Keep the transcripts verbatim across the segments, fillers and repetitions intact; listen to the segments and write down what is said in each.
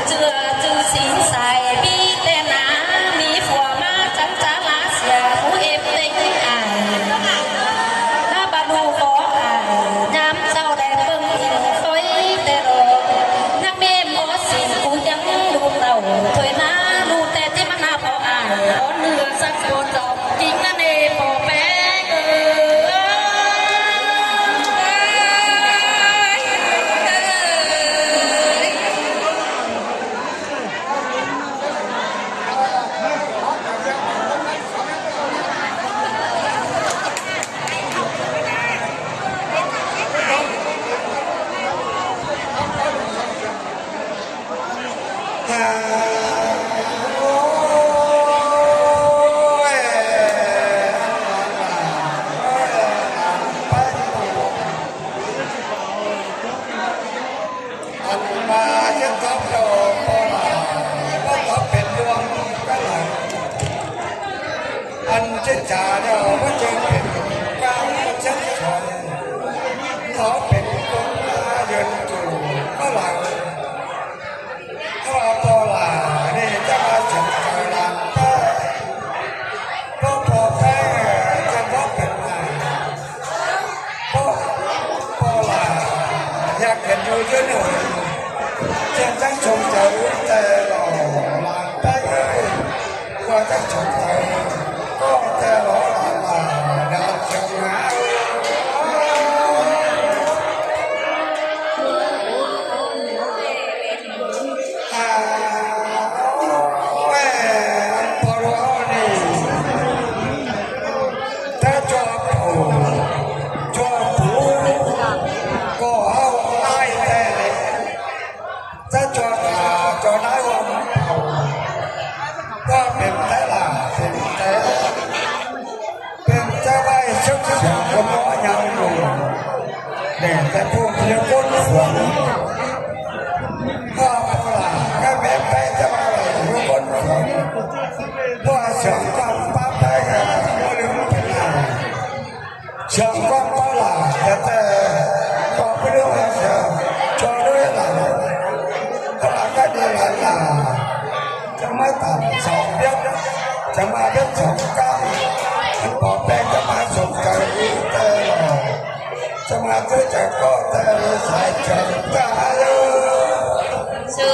ꞌchưa ꞌchư sính sai ꞌmí ꞌtẹ nả, ꞌmí phua ꞌmá chắng chả lá sia phú ép têng ải. Há ꞌva ꞌlụk khó ải, ꞌnhám sau đảy ꞌpơng in khói ꞌtẹ lo. ꞌNhắng ꞌmêm ók sính ꞌcú chắng ꞌlụk tảu, thôi ꞌná ꞌlụk ꞌtẹ ꞌchí ꞌmắn ꞌnạp ók ải, ók ꞌnưa sắc bôn dong. Chính ꞌnặn ê, ꞌpo ꞌpéng ơi. Ăn ꞌmá ꞌchí tóp lo ꞌpo lả, ꞌpọ tóp pên ꞌluống cá lăng. Ăn ꞌchí chả lo ꞌpọ ꞌchớ pên ꞌquám ꞌchớ chon. Tóp pên ꞌcốn ꞌmá dơn chủ ꞌpọ lả. ꞌPo ꞌpo lả ꞌnị chắng ꞌmá sung chaư lăng ꞌpẹ. ꞌPo ꞌpo ꞌpéng chắng bók pên lả. ꞌPo ꞌpo lả ꞌnhá khen dú dú nả. Chắng chắng sung chaư ꞌtẹ lo lăng ꞌpéng ơi. ꞌPo chắng sung chaư ꞌcọ ꞌtẹ lo lăng lả, lăng chắng ngá. À, ôi, ăn ꞌpo lo ꞌnị. Ta ꞌchọ pú, ꞌchọ pú, ꞌcọ ꞌháu ải ꞌtẹ ꞌnị. Ta ꞌchọ ta, ꞌchọ nả ꞌhôm pú. ꞌCọ pên ꞌtẹ lả, pên ꞌtẹ. Pên ꞌchớ ꞌvạy sớc siang ꞌcọ ꞌmá ꞌnhắng ꞌlụk. Đảy ꞌtẹ ꞌpộ ꞌnhá ꞌcốn khuôn. ꞌPo ꞌpo lả, cá ꞌmé ꞌpéng chắng ꞌmá ꞌlạy ꞌcốn khuôn. ꞌPo siang ꞌquám ꞌpá ꞌpéng ꞌmá ꞌlưm pên lả. Siang ꞌquám ꞌpo lả, ꞌtẹ ꞌtẹ ꞌpo ꞌpứng ꞌlưm siang, ꞌchọ ꞌlới lả. ꞌPo lả cá đi lả lả. Chắng ꞌmá tẳng song ꞌviạk, chắng ꞌmá ꞌviạk song ꞌcắm. Ăn ꞌpo ꞌpéng chắng ꞌmá sung chaư ꞌtẹ lo. Chắng ꞌmá ꞌchớ chaư ꞌcọ ꞌtẹ lo sai chaư ꞌtẹ lo. Sư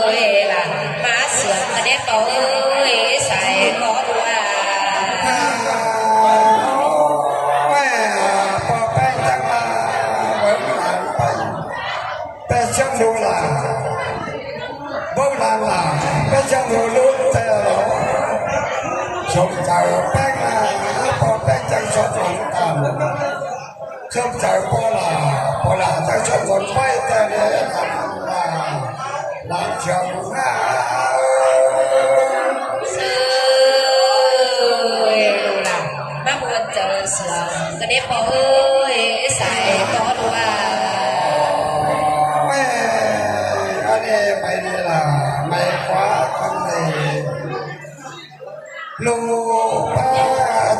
ơi lả, ꞌmá siang ꞌtẹ ꞌpo ơi, sai ꞌcọ ꞌlụk à. Ôi, ꞌpo ꞌpéng chắng ꞌmá bớng lăng ꞌpéng. Pên chắng ꞌlụk lả. Bớng lăng lả. Pên chắng ꞌlụk ꞌlụk ꞌtẹ lo. Sung chaư ꞌpéng lả. ꞌPo ꞌpéng chắng sung chaư tẳng. Sung chaư ꞌpo lả. ꞌPo lả chắng sung chaư ꞌpéng ꞌtẹ lo. Lả. Lả chắng ngá. Sư ơi lả. ꞌMá ꞌmuôn chaư siang ꞌtẹ ꞌpo ơi, sai ꞌcọ ꞌlụk à. Ôi, ăn ꞌnị ꞌmạy ꞌnị lả, ꞌmạy ꞌquá căn ꞌnị. ꞌLụk ꞌpá,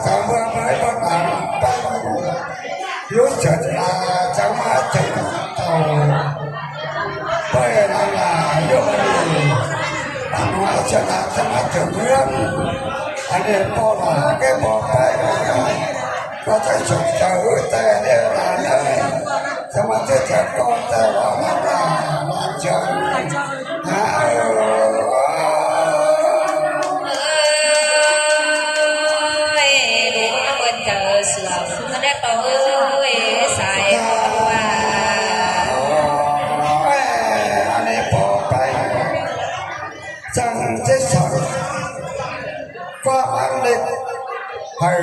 chắng ꞌmưa ꞌmới ꞌpo tẳng ꞌpéng. ꞌLụk chớt lả, chắng ꞌmá chớt tảu. ꞌPới lăng lả, ꞌlụk ꞌnị. Ăn ꞌmá chớt lả, chắng ꞌmá chớt ꞌmướng. Ăn ꞌnị ꞌpo lả, ké ꞌpo ꞌpéng. ꞌPo chắng sung chaư ꞌtẹ ꞌnị lả ꞌnị. Chắng ꞌmá ꞌchớ chaư ꞌcọ ꞌtẹ lo lăng lả, lăng chắng. Hả, ơ. Ơi, ꞌlụk ꞌmá ꞌmuôn chaư siang ꞌtẹ ꞌpo ơi, sai ꞌcọ ꞌlụk à. Ôi, ăn ꞌnị ꞌpo ꞌpéng. Chắng ꞌchí song ꞌquám ꞌmắn ꞌlịt. Hảư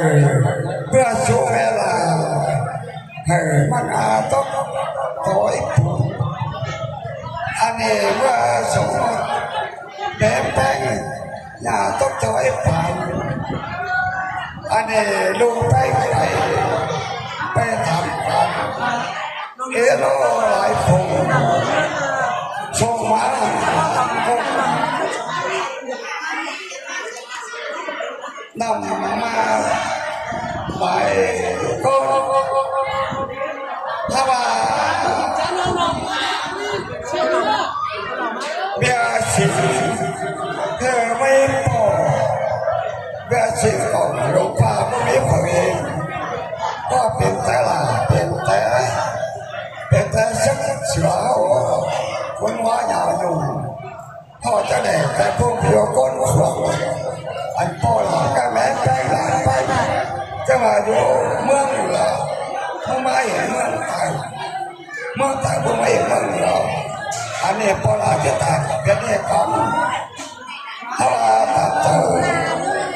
ꞌpưa sú ꞌmé lả. Hảư ꞌmắn a tốc tói pú. Ăn ꞌnị ꞌmưa sung ꞌmé ꞌpéng. ꞌNhá tốc tói pán. Ăn ꞌnị ꞌlụk ꞌpéng pay. Pay tăm pán. Ê ꞌlô lai phung. Sung ꞌmá. ꞌNặm ꞌmá. Pay. ꞌCọ. Hả ꞌva. Áo, ꞌcốn ꞌmá dáo dú. ꞌPo ꞌchớ đảy ꞌcọ ꞌphung phiêu ꞌcốn khuông. Ăn ꞌpo lả ꞌcọ ꞌmé ꞌpéng lả ꞌpéng. ꞌChớ ꞌva dú ꞌmướng lả, ꞌmướng ꞌmá ꞌmướng Tải. ꞌMướng Tải ꞌmướng ꞌmá ꞌmướng lả. Ăn ꞌnị ꞌpo lả ꞌchớ tải, ꞌviạk ꞌnị cón. ꞌHáu ꞌva tản chaư,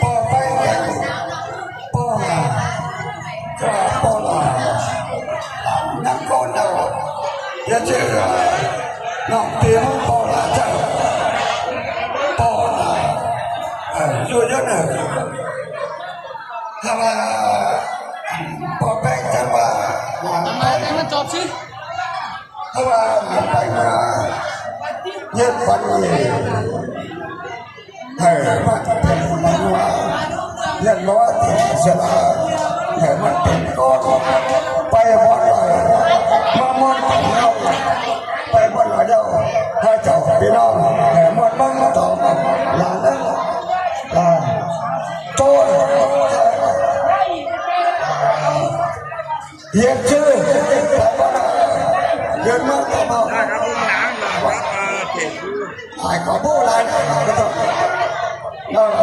ꞌpo ꞌpéng kẻng, ꞌpo lả, ꞌchớ ꞌpo lả, ꞌnhắng ꞌcốn đaư, ꞌdệt ꞌchư, ꞌnọng ꞌpi ꞌmướng ꞌpo lả chaư, ꞌpo lả, ơ, dú dú nả. ꞌHáu ꞌva, ꞌpo ꞌpéng chaư ꞌva, ꞌmá ꞌtẹ ꞌmá chọp ꞌsứ. ꞌHáu ꞌva ꞌmá ꞌpéng ꞌmá, ꞌdệt ꞌphắn ꞌnị. Hảư ꞌmắn pên ꞌmắn ꞌva, ꞌdệt ꞌmá pên sia ꞌva, hảư ꞌmắn pên ꞌcốn, pay ꞌmuôn lai, ꞌmá ꞌmuôn pên ꞌháu, pay ꞌmuôn lai ꞌháu, hảư chảu ꞌpi ꞌnọng, hảư ꞌmuôn ꞌmướng tỏm, lả ꞌnặn, lả, ꞌchớ, ꞌdệt ꞌchư, ꞌdệt ꞌmá tỏm ꞌháu. Ai, ꞌcọ báu lai, ꞌmá khắp, ꞌmá,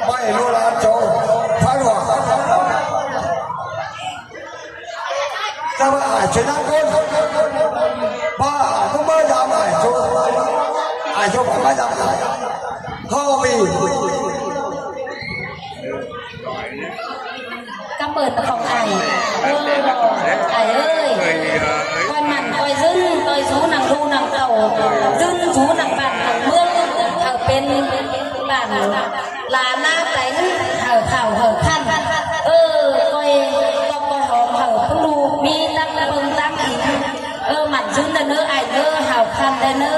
ꞌmá lu lai ꞌchớ, phá lua. ꞌChớ ꞌva ai ꞌchư ꞌnặn ꞌcốn, ꞌva ai ꞌcọ ꞌmá dăm ai ꞌchư, ai ꞌchư ꞌmá dăm ai, ꞌhụ ꞌvi. Cắp ơn khong ải. Ơ, ải ơi, ꞌcoi mẳn ꞌcoi ꞌdứng, ꞌcoi dú nẳng ꞌlụk nẳng tảu, ꞌdứng dú nẳng bản nẳng ꞌmướng, hảư pên bản lả ꞌná téng, hảư khảu hảư khăn. Ơ, ꞌcoi, ꞌcoi, ꞌcoi hom hảư ꞌpứng ꞌlụk ꞌmí ꞌtáng ꞌpơng ꞌtáng ính. Ơ, mẳn dú ꞌnớ ải ꞌnớ, hảư khăn ꞌnớ.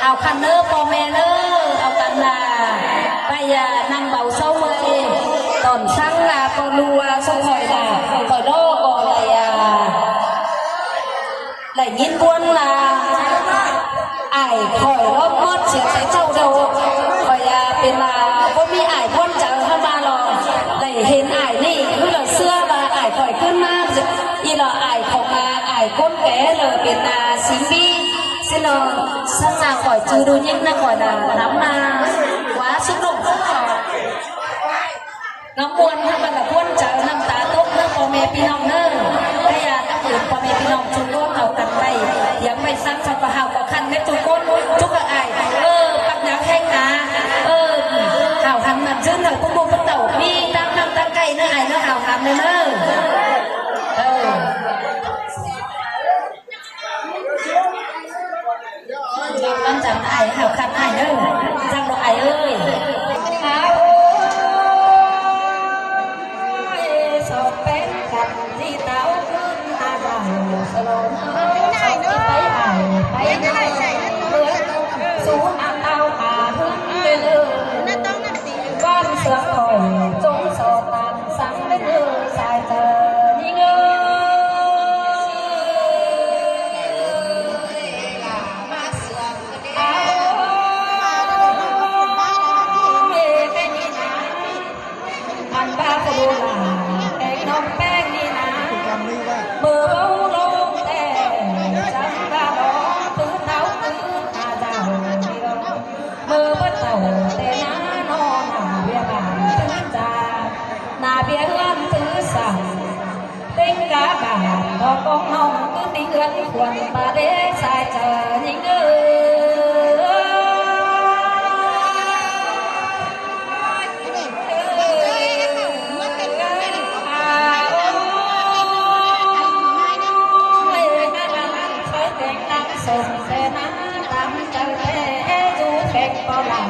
Hảư khăn ꞌnớ ꞌpo ꞌme ꞌnớ, au căn lả, ꞌva ꞌnặm báu sáu mươi, tỏn săng lả ꞌpo ꞌlụk ꞌsướng khỏi lả, khỏi ꞌló ꞌcọ đảy, đảy ꞌnghín ꞌbuôn lả, ải khỏi ꞌló ꞌmớt sia té ꞌchạu đaư, khỏi pên lả, ꞌcốn ꞌmí ải ꞌbuôn chaư ꞌhứ ꞌva lo, đảy hên ải ꞌnị, ꞌhứ lỏ ꞌsứa ꞌva ải khỏi ꞌcứn ꞌmá, ꞌnị lỏ ải khong ải ꞌcốn ké lỏ pên lả sính ꞌmí. Xin lỏ, săng nả khỏi ꞌchư đu ꞌnhính ꞌnặn khỏi lả lắm ꞌna, ꞌquá xúc động ꞌnớ. Ngắm ꞌmuôn ꞌhứ ꞌva lả ꞌbuôn chaư ꞌnặm ta tốc ꞌnớ ꞌpo ꞌme ꞌpi ꞌnọng ꞌnớ. Thế à, cắp ơn ꞌpo ꞌme ꞌpi ꞌnọng ꞌchu ꞌcốn au căn ꞌvạy, yam ꞌvạy săng săng ꞌcọ hảư ꞌcọ khăn ꞌmé ꞌchu ꞌcốn, ꞌchu ꞌcọ ải. Ơ, ꞌpặp nháo ꞌhéng ꞌna. Ơ, hảư hăn mẳn dú nả ꞌpứng ꞌlụk ꞌpứng tảu, ꞌmí ꞌtáng ꞌnặn ꞌtáng ꞌcạy ꞌnớ ải ꞌnớ hảư hăn ꞌnớ ꞌnớ. Ơ. Con chăm ải, hảư khăn ải ơi. Chăm ꞌlụk ải ơi. Áo ơi, sọp pén khăn đi táo cưng ta dạo sơ lô. Sọp pay ải, pay ải. Su ăn tao à hưng lê lơ. Con sướng khỏi, trốn sọp tàn sắng lê lơ, sai tờ, nhí ngơ. Mơ bớt tàu tê ná no nả bia bản tứ già, nả bia hương tứ sản. Tính cá bản đó con nông cứ tính ướt khuẩn ta đế sai chờ những ư. Sông xe ná tám trời thế du phép có là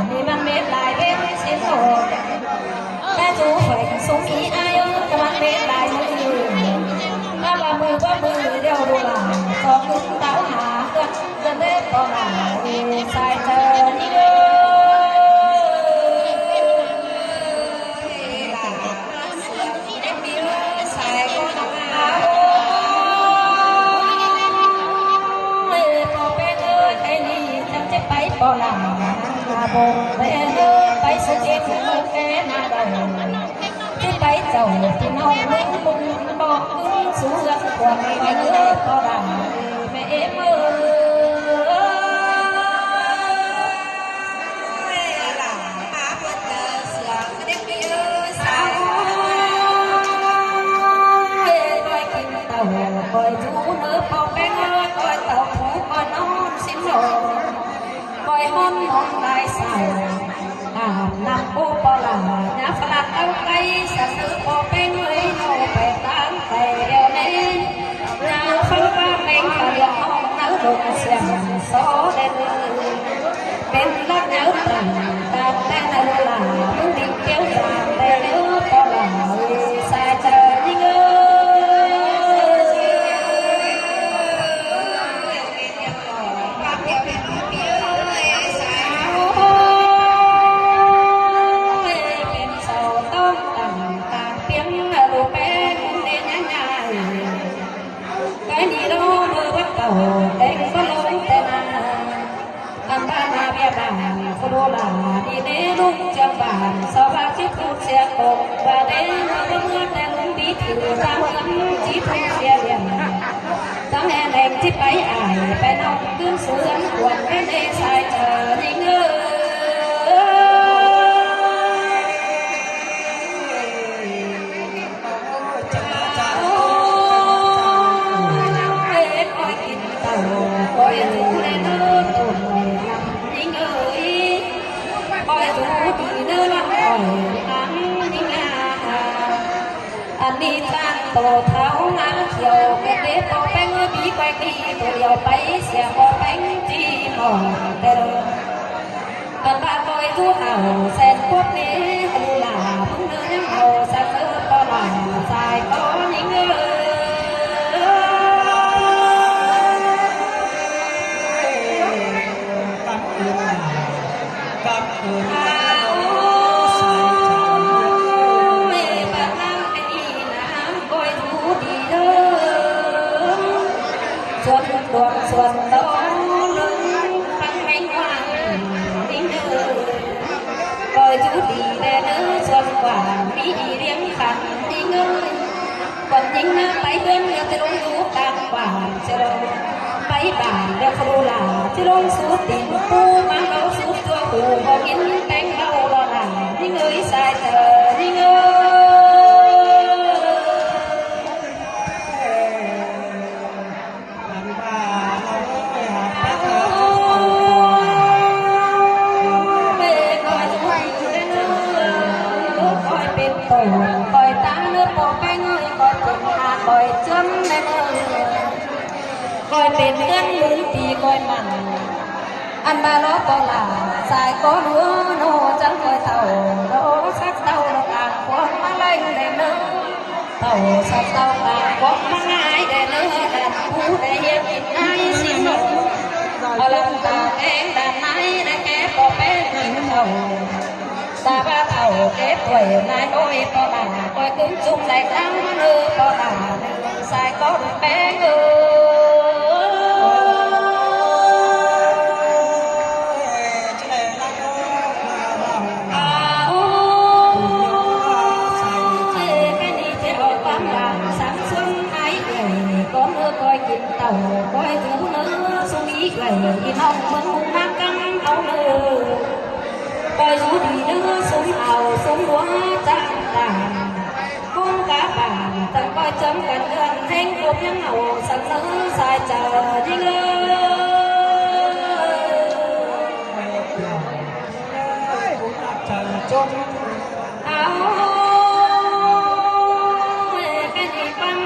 mi văn mết lại bên xin thôi. Bé chú phải súng ý ai ơi, các bạn bên lại mười người. Các bạn mười có mười người đeo đồ là có cứng táo hả? Dân tết có là sai trời đi ơi. Em đi ơi, sai có là ơi, có bé ơi, cái đi chăm chết bay có là là bồn bé ơi, bay số em ơi, cái na đầu. Cái bay giàu thì nó Khỏi dú ꞌnớ ꞌpo ꞌpéng ơi, khỏi tảu phú khỏi ꞌnón ꞌsịn ꞌnọ. Khỏi ꞌhón ꞌnón lai sai, ꞌnặm ꞌpú ꞌpo lả, nhá pha lạt ꞌtau cáy, săng ꞌnớ ꞌpo ꞌpéng ơi, ꞌnọ pay ꞌtáng pay điêu ꞌnê. Nhá phắng ꞌva ꞌpéng pha điêu ꞌnọng ꞌnớ độc siang só đen. Pên lắc nhá tẳng tạp ꞌtẹ ꞌnớ lả, ꞌmứng đinh piếu dàng ꞌtẹ ꞌnớ ꞌpo lả, sai chaư ꞌnhính ơi. Ăn ꞌva ꞌmá ꞌviạk bản, khổ đô lả đi ꞌnê ꞌlụk ꞌchương bản, sau ꞌva ꞌchí phút sia cốc, ꞌva đé ꞌmưa ꞌmưa ꞌtẹ ꞌlung bí thử, ꞌva ꞌmưa ꞌchí phút sia liêm. Chắng ꞌhẹn ꞌlẹng ꞌchí pay ải, pay ꞌnọng ꞌcứn sú ꞌhướn khuôn ꞌnê ꞌnê sai chaư ꞌnhính ơi. Ăn ꞌnị ꞌtan tô tháo ngá thiêu, kẻ đế ꞌpo ꞌpéng ơi, bí quay đi tô điêu pay sia ꞌpo ꞌpéng ꞌchí mỏng ꞌtẹ. Căn ꞌva khỏi dú hảư sen cuốc ꞌnê, ꞌlụk lả ꞌmứng ꞌnớ ꞌnhắng hảư săng ꞌnớ ꞌpo lả sai ꞌcọ ꞌnhính ơi. Cảm ơn, cảm ơn. Ôi, bạn ꞌnáng cái gì ꞌnáng khỏi dú đi ꞌnớ. Xuân tuần xuân đó lưng khăn manh hoang đi ꞌnớ. Khỏi dú đi ꞌnớ, xuân quảng đi đi liếng khăn đi ꞌnớ. Quảng ꞌnhính ꞌnớ pay ꞌhướn ꞌnớ ꞌchí ꞌlống dú cang quảng ꞌchí ꞌlống pay bản ꞌnớ khổ đô lả ꞌchí ꞌlống sú tỉn ꞌpú ꞌmá ꞌlống sú ꞌchua hủ ꞌhọ ꞌnghín ꞌpéng ꞌlẹo ꞌlo lả ꞌnhính ơi sai chaư ꞌnhính ơi. Khỏi pên tổ, khỏi ta ꞌnớ ꞌpo ꞌpéng ơi, khỏi pên hạt khỏi chướm ꞌnê ꞌnớ. Khỏi pên ꞌtướn ꞌmướng ti khỏi mẳn. Ăn ꞌva ꞌlo ꞌpo lả, sai ꞌcọ ꞌlúa ꞌnọ chắng khỏi tảu, ꞌlo sắc tảu ꞌlo cang cuông ꞌmá ꞌlẹng ꞌnê ꞌnớ. Tảu sắp tảu ꞌtáng cuông ꞌmá ải đảy ꞌnớ, đàn phú đảy hiêng kin ải ꞌsịn ꞌnọ. Ơ lăng ta ꞌtếng đàn ải đảy ké ꞌpo ꞌpéng kin tảu. Ta ꞌva tảu ké tuổi nai ꞌnọi ꞌpo lả, khỏi ꞌcứn ꞌchung đảy ꞌtáng ꞌmá ꞌnớ ꞌpo lả, sai ꞌcọ ꞌpéng ơi. Ôi, cái đi theo quán vàng sáng sớm hái gầy, con ơ coi kịp tàu, coi thú nớ sung ý gầy, đi nong mướn mung mát căng tàu nơ. Coi thú đi nớ sung hào, sung đua trang đàn. Khung cá bản, tặng coi chấm cắn gương, thêng cốp nhắm ngầu, sẵn sớ sai chào đi ngơ. Áo, cái đi băng,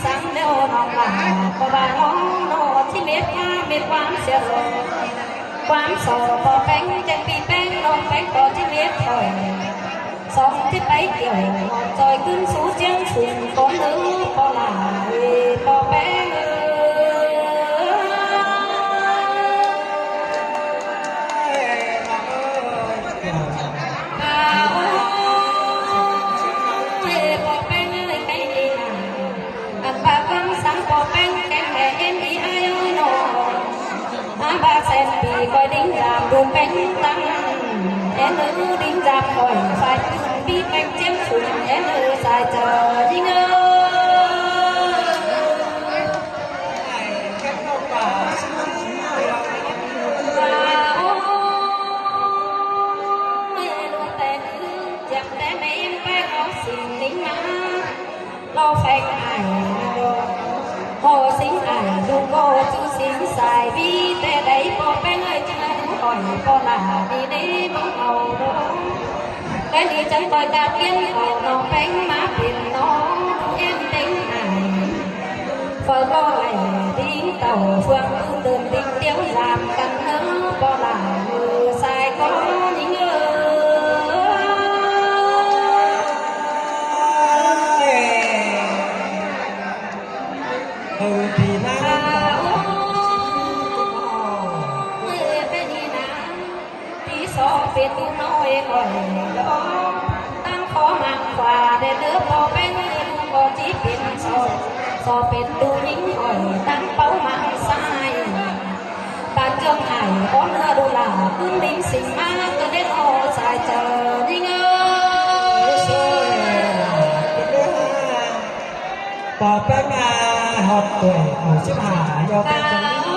sáng đeo nọ là, có bà nó, nó chỉ mệt quá, mệt quá, mệt quá. Quán sò ꞌpo ꞌpéng, chén pi ꞌpéng, ꞌnọng ꞌpéng ꞌcọ ꞌchí mết khỏi. Song ꞌchí pay kiẻo, ngọt ꞌchoi ꞌcứn sú ꞌchiếng sung, ꞌcốn ꞌnớ ꞌpo lả, ê, ꞌpo ꞌpéng ơi. Áo, ê, ꞌpo ꞌpéng ơi, cái đi nà. Ăn ꞌva ꞌcắng sáng ꞌpo ꞌpéng, cái mẹ em đi ai ơi nọ. Ăn ꞌva sen pi coi đinh dam đun ꞌpéng tăng. Em ư đinh dam coi phải pi ꞌpéng ꞌchiếng sung, em ư sai chơ đinh ơi. Té ꞌmí ꞌpéng ók sính ꞌnhính ꞌmá, ꞌlo pheng ải ꞌnhá đo. ꞌHo sính ải ꞌlụk ꞌcọ ꞌchư sính sai ꞌví, té đảy ꞌpo ꞌpéng ơi ꞌchư ꞌnhá ꞌhụ ꞌcoi ꞌpo lả đi ꞌnị ꞌmướng au đo. Té ꞌnị chắng ꞌcoi ꞌcạ ꞌtiến au ꞌnọng ꞌpéng ꞌmá pên ꞌnọng ꞌlụk ꞌếm ꞌtếng ải. Phaư ꞌcọ đảy đi tảu phương ꞌcứ tơm đi tiếu dam căn ꞌnớ ꞌpo lả ꞌmự sai ꞌcọ ꞌnhính ơi. Hơng pi ꞌnáng. Ôi, bé đi ꞌnáng. Pi so pên ꞌnọi ꞌcoi lo. ꞌTáng khó măng khua đe ꞌlớ ꞌpo ꞌpéng ꞌlụk ꞌcọ ꞌchí pên so. So pên ꞌlụk ꞌnhính ꞌcoi ꞌtáng páu măng sai. Tán ꞌchương ải ón ꞌnưa đu lả ꞌcứn ꞌlính sính ꞌmá ꞌcọ đé ꞌnọ sai chaư ꞌnhính ơi. Pi ꞌpéng ꞌmá ꞌhọt tuổi khảu síp hả, ꞌnhó ꞌpéng chắng ꞌnhính.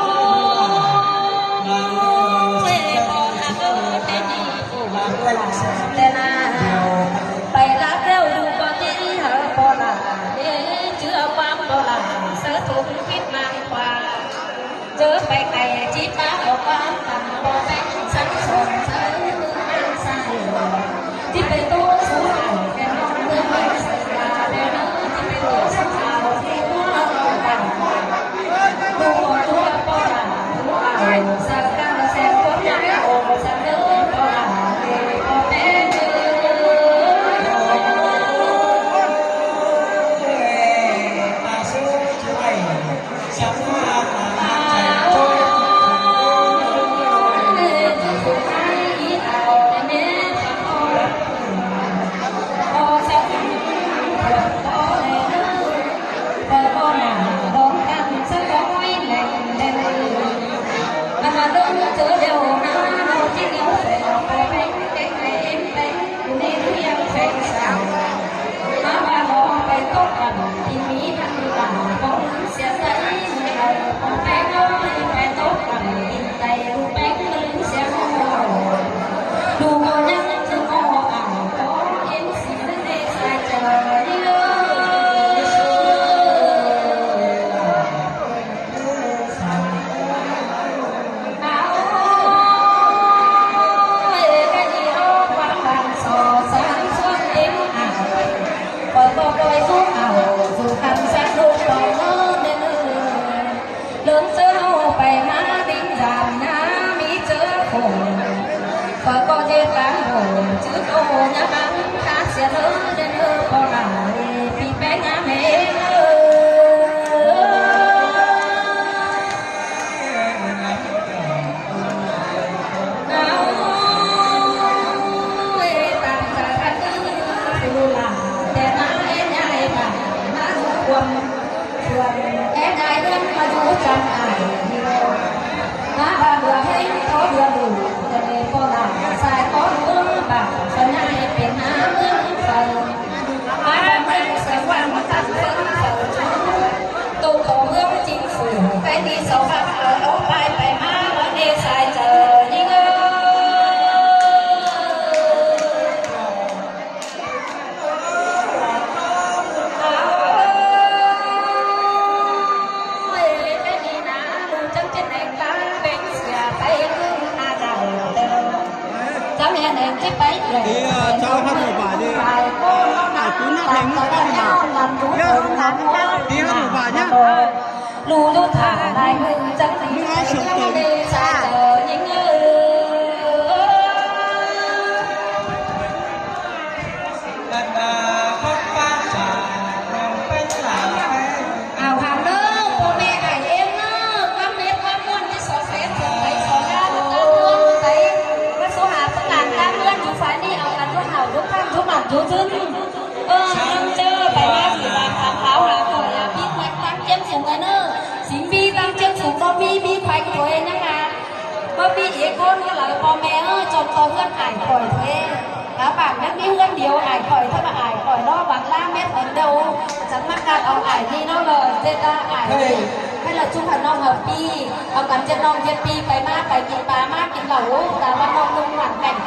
Pay láp ꞌlẹo ꞌlụk ꞌcọ ꞌchí hảư ꞌpo lả, ꞌchư ꞌquám ꞌpo lả, sáư thốm khít mang khua. ꞌChớ pay cay ꞌchí pák au ꞌquám tăm ꞌpo ꞌpéng sắng sông sáư ꞌmướng ꞌmáng sai. ꞌChí pay ꞌtố sú ải khen ꞌnọng ꞌmướng ꞌmáng sai, ꞌchí pay ꞌtố sú ải khen ꞌnọng ꞌmướng ꞌmáng sai. Lơng ꞌchớ ꞌháu pay ꞌmá đin dam ꞌná ꞌmí ꞌchớ khổ, khỏi ꞌcọ ꞌdệt cán bộ chứ ꞌcọ ꞌnhá báng khá sia lơ đen lơ ꞌpo lả pi ꞌpéng ꞌmá mê. Thì, ờ, chào hát một bài đi. Ai, cứ nhắc đến Ngũ Phong mà. Nhớ, thì hát một bài nhá. Lu lu thả lai ngư chấm. Ngũ Phong sướng tốn. Au hao ꞌnớ, ꞌpo ꞌme ải ꞌếm ꞌnớ, ꞌquám mết ꞌquám ꞌmuôn ꞌchí so sét so pay so ꞌnhá ꞌlụk ꞌtan ꞌhướn pay. ꞌMá số hả ꞌpứng ꞌlan ꞌtan ꞌhướn dú phái ꞌnị au căn dú hảo dú khăm dú mẳn dú ꞌdứng. Ơ, ꞌnhắng ꞌchớ pay ꞌmá dú ꞌtan kháo hả khỏi hả ꞌpi khoanh ꞌtáng ꞌchiến sung ꞌnớ. Sính ꞌpi ꞌtáng ꞌchiến sung ꞌcọ ꞌmí ꞌpi khoanh thôi ꞌnhắng hả. ꞌMá ꞌpi ꞌchí ꞌcốn ꞌmá lau ꞌpo ꞌme ơ, chom ꞌto ꞌhướn ải khỏi thôi. Cá bản ꞌnhắng ꞌmí ꞌhướn điêu ải khỏi thôi ꞌmá ải khỏi ꞌnớ, bang ꞌlá mết ꞌhướn đâu. Chắng ꞌmá ꞌcặt au ải ꞌnị ꞌnớ lỏ, ꞌdệt ta ải ꞌnị. Hay là ꞌchung hả ꞌnọng hả ꞌpi, au căn ꞌdệt ꞌnọng ꞌdệt ꞌpi pay ꞌmá pay kin pa ꞌmá kin lảu, ta ꞌva ꞌnọng ꞌnung hoàn cảnh